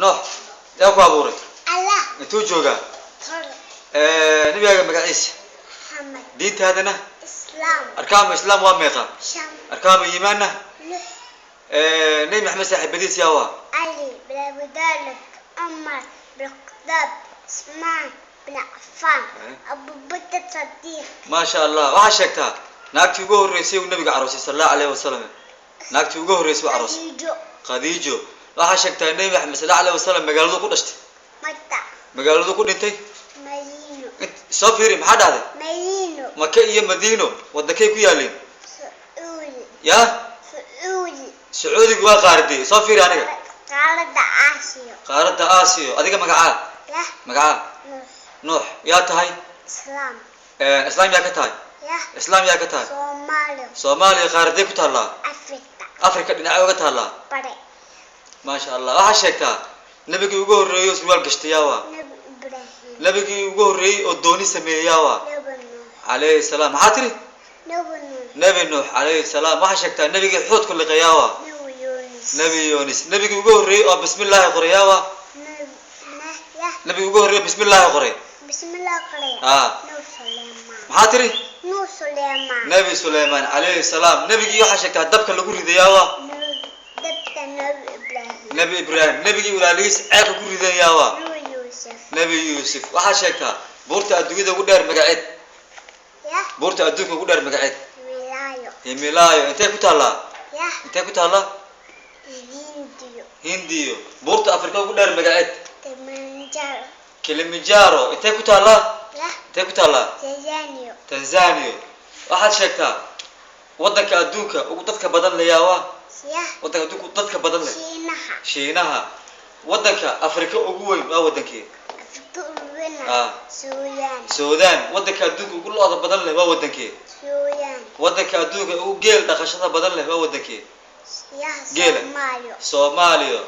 Noox, yaa ku abuuray? Allah. Intuu joogaa? Kor. Nabigaaga magaciisa? Maxamed. Diintaadana? Islaam. Arkaanu Islaam waa meeqa? Shan. Arkaanu iimaanna? Lix. Nebi Maxamed saaxiibadiis yaa waa? Ali bin Abi Talib, Cumar bin Khadaab, Usmaan bin Cafaan, Abubakar Sadiiq. Maasha Allah. Waxaa sheegtaa naagtii ugu horreysay uu nabiga aroosay, sal Allahu alayhi wasalam. Naagtii ugu horreysay uu aroosay? Khadiijo. Khadiijo. Waxaa sheegtaa Nebi Maxamed sal Allahu alayhi wasalam magaaladu ku dhashtay? Maka. Magaaladu ku dhintay? Madiino. Soo fiiri, maxaa dhahday? Madiino. Maka iyo Madiino wadankay ku yaaleen? Sacuudi. Yaa? Sacuudi. Sacuudigu waa qaaradee? Soo fiiri aniga. Qaaradda Aasiyo. Qaaradda Aasiyo. Adiga magacaa? Yah. Magacaa? Nuux. Nuux, yaa tahay? Islaam. Islaam yaa ka tahay? Yah. Islaam yaa ka tahay? Soomaaliya. Soomaaliya qaaradee ku taallaa? Afrika. Africa dhinacay uga taallaa? Bare. Maasha Allah. Waxaa sheegtaa nabigii ugu horreeyey oo surwaal gashtay yaa waa? Nabi Ibraahim. Nabigii ugu horreeyey oo dooni sameeyey yaa waa? Nabi Nuux. Calayhi salaam. Maxaa tiri? Nabi Nuux. Nebi Nuux calayhi salaam. Waxaa sheegtaa nabigii xuudku liqay yaa waa? Nabi Yuunus. Nebi Yunis. Nabigii ugu horreeyey oo bismillaahi qoray yaa waa? Nabi yah. Nabigii ugu horreeyey bismillaahi qoray? Bismillah qoray. Ah. Nabi Suleymaan. Maxaa tiri? Nabi Suleymaan. Nebi Suleymaan calayhi salaam. Nebigii waxaa sheegtaa dabka lagu riday yaa waa? Nabi dabta, Nabi Ibraahim. Nebi Ibraahim. Nebigii walaalihiis ceelka ku ridan yaa waa? Nabi Yuusuf. Nebi Yuusuf. Waxaa sheegtaa buurta adduunyada ugu dheer magaceed. Yah. Buurta adduunka ugu dheer magaceed. Himalaayo. Himilaayo intee ku taallaa? Yah. Intee ku taallaa? Hindiyo. Hindiyo. Buurta Afrika ugu dheer magaceed? Kilimanjaro. Kilimanjaro intee ku taallaa? Yah. Intee ku taallaa? Tanzania. Tanzania. Waxaad sheegtaa waddanka adduunka ugu dadka badan leh yaa waa? Yah. Waddanka adduunka ugu dadka badan leh? Shiinaha. Shiinaha. Waddanka Afrika ugu weyn waa wadankee? Afrika ugu weyn. Ah. Suudaan. Suudaan. Waddanka adduunka ugu lo'da badan leh waa wadankee? Suudaan. Waddanka adduunka ugu geel dhaqashada badan leh waa wadankee? Yah. Geela. Soomaaliya. Soomaaliya.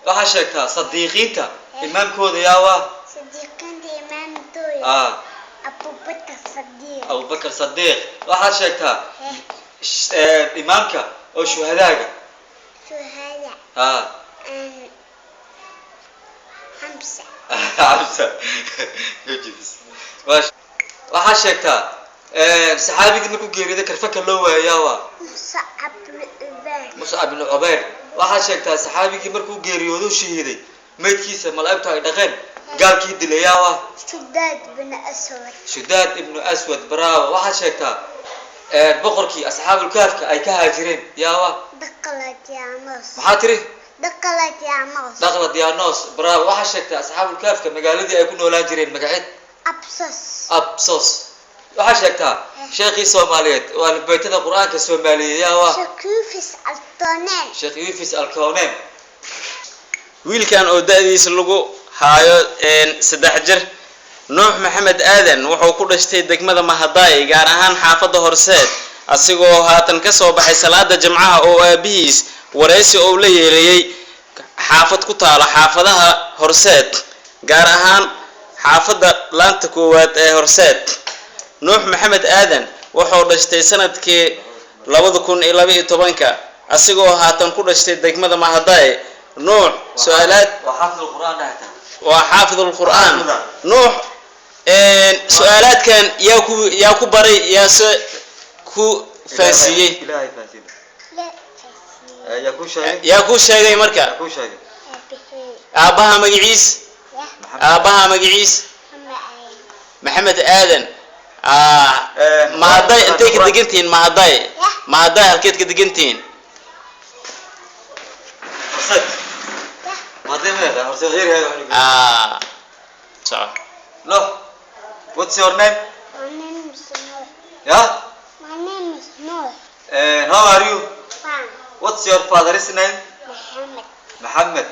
Waxaa sheegtaa sadiiqiinta imaamkooda yaa waa? Sadiiqinta imaamtooda. Ah. Abubakar Sadiiq. Abubakar Sadiiq. Waxaad sheegtaa imaamka oo shuhadaaga. Shuhada. Ha. Xamsa. Xamsa. Waxaa sheegtaa saxaabigii markuu geeriyooday karfaka loo waayayaa waa? Muscab bin Cubayr. Muscab ibnu Cubayr. Waxaa sheegtaa saxaabigii markuu geeriyoodo shahiiday, maydkiisa malaa'igtu ay dhaqeen, gaalkii dilayaa waa? Shudaad bin Aswad. Shudaad ibnu Aswad, bravo. Waxaad sheegtaa boqorkii asxaabulkaafka ay ka haajireen yaa waa? Daqlatianos. Maxaa tiri? Daqlatianos. Daqladianos, bravo. Waxaa sheegtaa asxaabulkaafka magaaladii ay ku noolaan jireen magaceed. Absos. Absos. Waxaa sheegtaa sheekhii Soomaaliyeed oo albaytada Qur-aanka Soomaaliyeed yaa waa? Shakufis Altonen. Sheekh Yufis Alkawnen. Wiilkan oo da'diisa lagu haayo 3 jir, Nuux Maxamed Aadan, wuxuu ku dhashtay degmada Mahadaay, gaar ahaan xaafadda Horseed, asigoo haatan ka soo baxay salaada Jimcaha oo aabihiis waraysi ou la yeelayay xaafad ku taalo xaafadaha Horseed, gaar ahaan xaafadda laanta koowaad ee Horseed. Nuux Maxamed Aadan wuxuu dhashtay sanadkii 2012-ka, asigoo haatan ku dhashtay degmada Mahadaay. Nuux, su-aalaad. Waa xaafid Qur-aan dhahta. Waa xaafid Lqur'aan. Nuux, su-aalaadkan yaa ku baray, yaase ku fahansiiyey? Ilaahay fahansiiyey. Yaa ku sheegay? Yaa ku sheegay marka? Yaa ku sheegay? Aabbaha magaciis? Aabbaha magaciis? Maxamed Aadan. Mahaday intay ka degantihiin? Mahaday, Mahaday halkeed ka degantihiin? Horseed. Mahaday ma leedahay Horseed yar yahay. Soco. No, what's your name? My name is Noor. Yeah. My name is Noor. And how are you? Fine. What's your father's name? Muhammad. Muhammad.